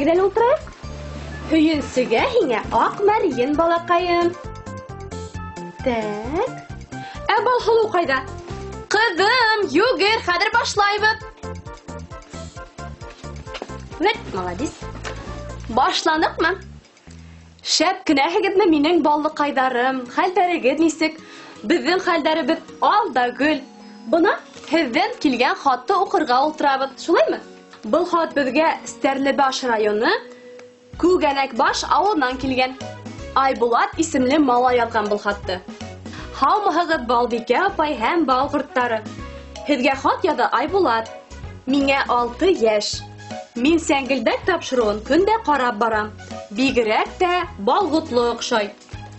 Әйҙәгеҙ әле ултырайыҡ. Һөйөнсөгә һиңә аҡ мәрйен, балаҡайым. Так. Ә Балһылыу ҡайҙа? Ҡыҙым, йүгер, хәҙер башлайбыҙ. Вәт, молодец. Башланыҡмы? Шәп кенәһегеҙме, минең баллыҡайҙарым? Хәлдәрегеҙ нисек? Беҙҙең хәлдәребеҙ ал да гөл. Бына һеҙҙән килгән хатты уҡырға ултырабыҙ, шулаймы? Был хат беҙгә Стәрлебаш районы Күгәнәкбаш ауылынан килгән. Айбулат исемле малай яҙған был хатты. Һаумыһығыҙ, Балбикә апай һәм бал ҡорттары. Һеҙгә хат яҙа Айбулат. Миңә 6 йәш. Мин Сәңгелдәк тапшырыуын көн дә ҡарап барам. Бигерәк тә Балғотло оҡшай.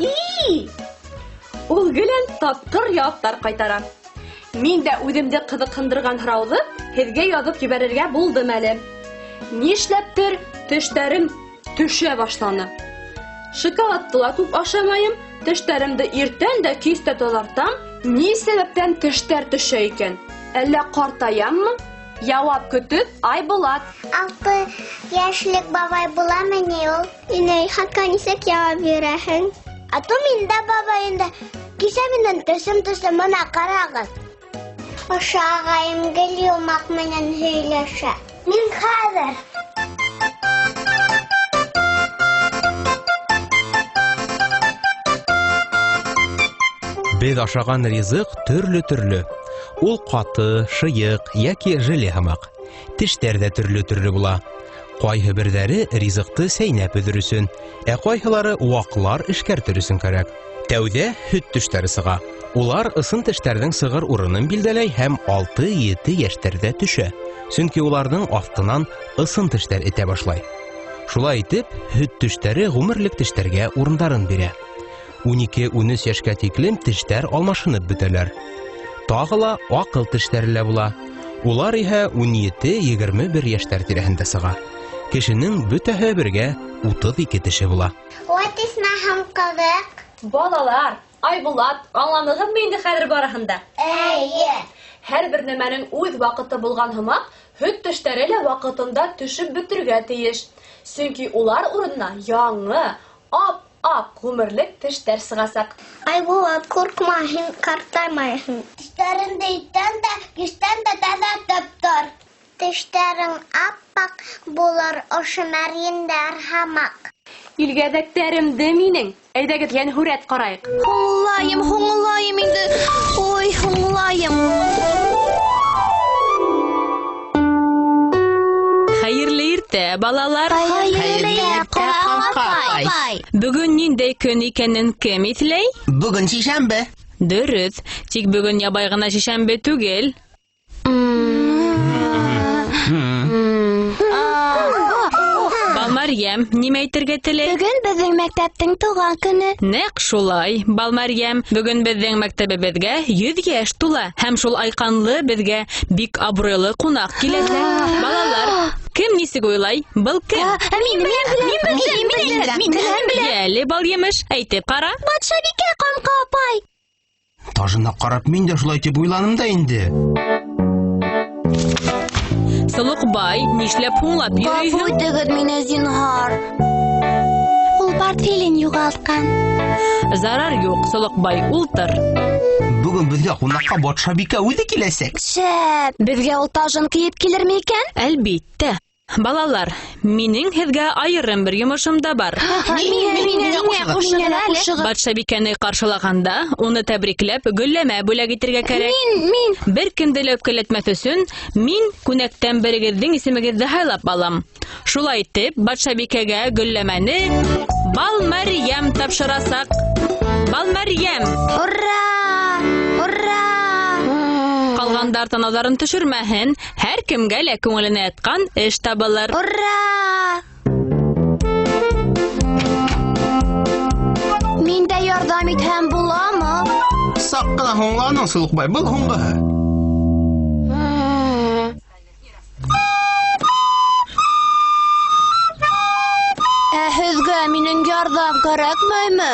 И! Ул гелән тапҡыр яуаптар ҡайтара. Мин дә үҙемде ҡыҙыҡһындырған һорауҙы һеҙгә яҙып ебәрергә булдым әле. Нишләптер тештәрем төшә башланы. Шоколадты ла күп ашамайым, тештәремде иртән дә кис тә таҙартам. Ни сәбәптән тештәр төшә икән? Әллә ҡартаяммы? Яуап көтөп, Айбулат. 6 йәшлек бабай буламы ни ул? Инәй, хатҡа нисек яуап бирәһең? А то мин дә бабай инде. Кисә минең төшөм төштө, бына ҡарағыҙ. Ошо ағайым гел йомаҡ менән һөйләшә. Мин хәҙер. Беҙ ашаған ризыҡ төрлө-төрлө. Ул ҡаты, шыйыҡ йәки желе һымаҡ. Тештәр ҙә төрлө-төрлө була. Ҡайһы берҙәре ризыҡты сәйнәп өҙөр өсөн, ә ҡайһылары ваҡлар эшкәртер өсөн кәрәк. Тәүҙә һөт тештәре сыға. Улар ысын тештәрҙең сығыр урынын билдәләй һәм 6-7 йәштәрҙә төшә. Сөнки уларҙың аҫтынан ысын тештәр этә башлай. Шулай итеп, һөт тештәре ғүмерлек тештәргә урындарын бирә. 12-13 йәшкә тиклем тештәр алмашынып бөтәләр. Тағы ла аҡыл тештәре лә була. Улар иһә 17-21 йәштәр тирәһендә сыға. Кешенең бөтәһе бергә 32 теше була. Вот исмаһам ҡыҙыҡ. Балалар, Айбулат, аңланығыҙмы инде хәҙер барыһын да? Эйе. Һәр бер нәмәнең үҙ ваҡыты булған һымаҡ, һөт тештәре лә ваҡытында төшөп бөтөргә тейеш. Сөнки улар урынына яңы, ап-аҡ ғүмерлек тештәр сығасаҡ. Айбулат, ҡурҡма, һин ҡартаймайһың. Тештәреңде иртән дә, кистән дә таҙартып тор. Тештәрең ап-аҡ булыр, ошо мәрйендәр һымаҡ. Илгәҙәктәремде минең. Әйҙәгеҙ, йәнһүрәт ҡарайыҡ. Һуңлайым, һуңлайым инде. Ой, һуңлайым. Хәйерле иртә, балалар. Хәйерле иртә, ҡаңҡай. Бөгөн ниндәй көн икәнен кем иҫләй? Бөгөн шишәмбе. Дөрөҫ. Тик бөгөн ябай ғына шишәмбе түгел. Балмәрйәм, нимә әйтергә теләй? Бөгөн беҙҙең мәктәптең тыуған көнө. Нәҡ шулай, Балмәрйәм. Бөгөн беҙҙең мәктәбебеҙгә 100 йәш тула. Һәм шул айҡанлы беҙгә бик абруйлы ҡунаҡ киләсәк. Балалар, кем нисек уйлай? Был кем? Мин беләм, мин беләм, мин беләм, мин беләм. Әле бал емеш, әйтеп ҡара. Батшабикә ҡамҡа апай. Тажына ҡарап мин дә шулай тип уйланым да инде. Солоҡбай, нишләп һуңлап йөрөйһөң? Ғәфү итегеҙ мине, зинһар. Ул портфелен юғалтҡан. Зарар юҡ, Солоҡбай, ултыр. Бөгөн беҙгә ҡунаҡҡа батшабикә үҙе киләсәк. Шәп, беҙгә ул тажын кейеп килерме икән? Әлбиттә. Балалар, минең һеҙгә айырым бер йомошом да бар. Батшабикәне ҡаршылағанда, уны тәбрикләп, гөлләмә бүләк итергә кәрәк. Мин, мин. Бер кемде лә үпкәләтмәҫ өсөн, мин күнәктән берегеҙҙең исемегеҙҙе һайлап алам. Шулай итеп, батшабикәгә гөлләмәне Балмәрйәм тапшырасаҡ. Балмәрйәм! Ура! Ура! Ҡалғандар танауҙарын төшөрмәһен, һәр кемгә лә күңеленә ятҡан эш табылыр. Ура! Мин дә ярҙам итһәм буламы? Саҡ ҡына һуңланың, Солоҡбай, был һуңғыһы. Ә һеҙгә минең ярҙам кәрәкмәйме?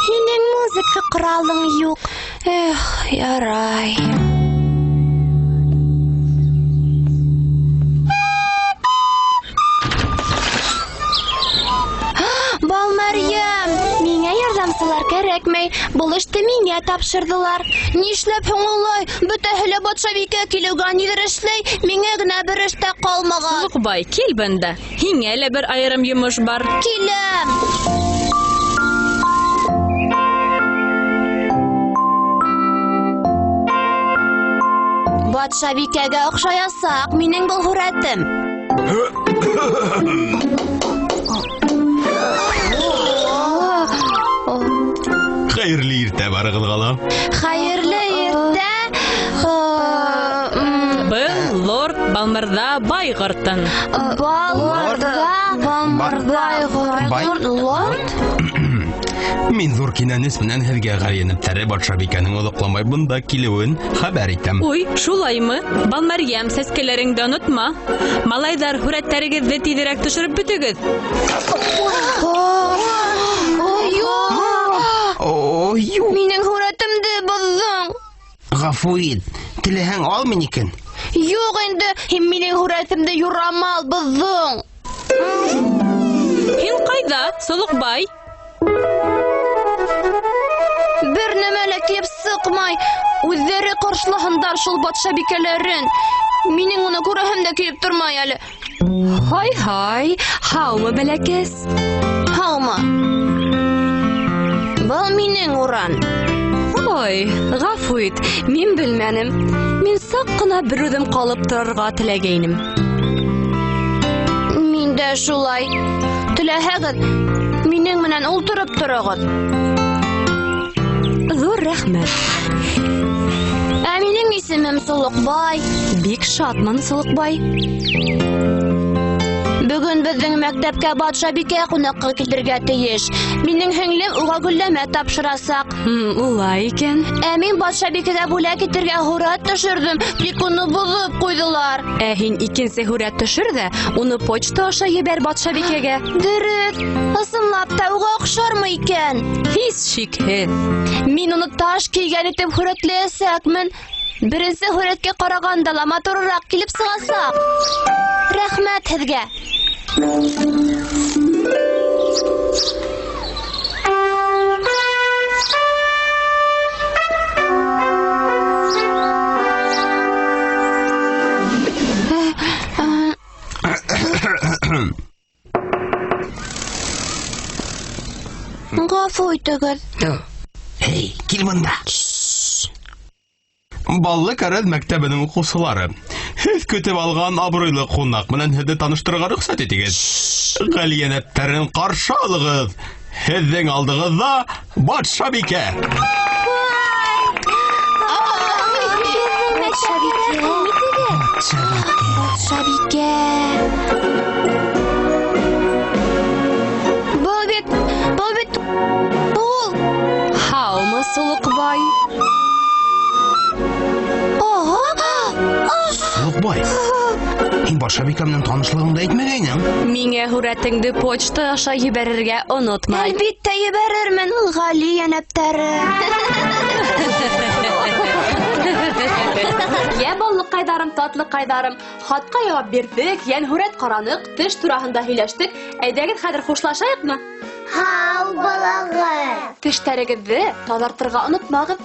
Һинең музыка ҡоралың юҡ. Эх, ярай. кәрәкмәй. Был эште миңә тапшырҙылар. Нишләп һуң улай? Бөтәһе лә батшабикә килеүгә ниҙер эшләй, миңә генә бер эш тә ҡалмаған. Солоҡбай, кил бында. Һиңә лә бер айырым йомош бар. Киләм. Батшабикәгә оҡшаясаҡ минең был һүрәтем. Хәйерле иртә барығыҙға ла. Хәйерле иртә. Был лорд Балмырҙа Байғортон. Балмырҙа, Балмырҙа, Бай- лорд? Мин ҙур кинәнес менән һеҙгә ғәлйәнәптәре батшабикәнең оҙаҡламай бында килеүен хәбәр итәм. Уй, шулаймы? Балмәрйәм, сәскәләреңде онотма. Малайҙар, һүрәттәрегеҙҙе тиҙерәк төшөрөп бөтөгөҙ. Юҡ. О, юҡ. Минең һүрәтемде боҙҙоң. Ғәфү ит, теләһәң ал минекен. Юҡ инде, һин минең һүрәтемде юрамал боҙҙоң. Һин ҡайҙа, Солоҡбай? Бер нәмә лә килеп сыҡмай. Үҙҙәре ҡаршылаһындар шул батшабикәләрен. Минең уны күрәһем дә килеп тормай әле. Һай-һай, һаумы, бәләкәс? Һаумы? Был минең урын. Ой, ғәфү ит, мин белмәнем. Мин саҡ ҡына бер үҙем ҡалып торорға теләгәйнем. Мин дә шулай. Теләһәгеҙ, минең менән ултырып тороғоҙ. Ҙур рәхмәт. Ә минең исемем Солоҡбай. Бик шатмын, Солоҡбай. Бөгөн беҙҙең мәктәпкә батшабикә ҡунаҡҡа килергә тейеш. Минең һеңлем уға гөлләмә тапшырасаҡ. Улай икән. Ә мин батшабикәгә бүләк итергә һүрәт төшөрҙөм, тик уны боҙоп ҡуйҙылар. Ә һин икенсе һүрәт төшөр ҙә, уны почта аша ебәр батшабикәгә. Дөрөҫ, ысынлап та уға оҡшармы икән? Һис шикһеҙ. Мин уны таш кейгән итеп һүрәтләйәсәкмен. Беренсе һүрәткә ҡарағанда ла матурыраҡ килеп сығасаҡ. Рәхмәт һеҙгә. Ғәфү итегеҙ. Эй, кил бында. Баллы Кәрәҙ мәктәбенең уҡыусылары, һеҙ көтөп алған абруйлы ҡунаҡ менән һеҙҙе таныштырырға рөхсәт итегеҙ. Ғәлйәнәптәрен ҡаршы алығыҙ. Һеҙҙең алдығыҙҙа батшабикә. Батшабикә. Батшабикә. Был бит, был бит ул. Һаумы, Солоҡбай? Солоҡбай, һин батшабикә менән танышлығыңды әйтмәгәйнең. Миңә һүрәтеңде почта аша ебәрергә онотма. Әлбиттә ебәрермен, Ғали йәнәптәре. Йә, баллыҡайҙарым, татлыҡайҙарым, хатҡа яуап бирҙек, йән һүрәт ҡараныҡ, теш тураһында һөйләштек. Әйҙәгеҙ, хәҙер хушлашайыҡмы? Һау булығыҙ. Тештәрегеҙҙе таҙартырға онотмағыҙ.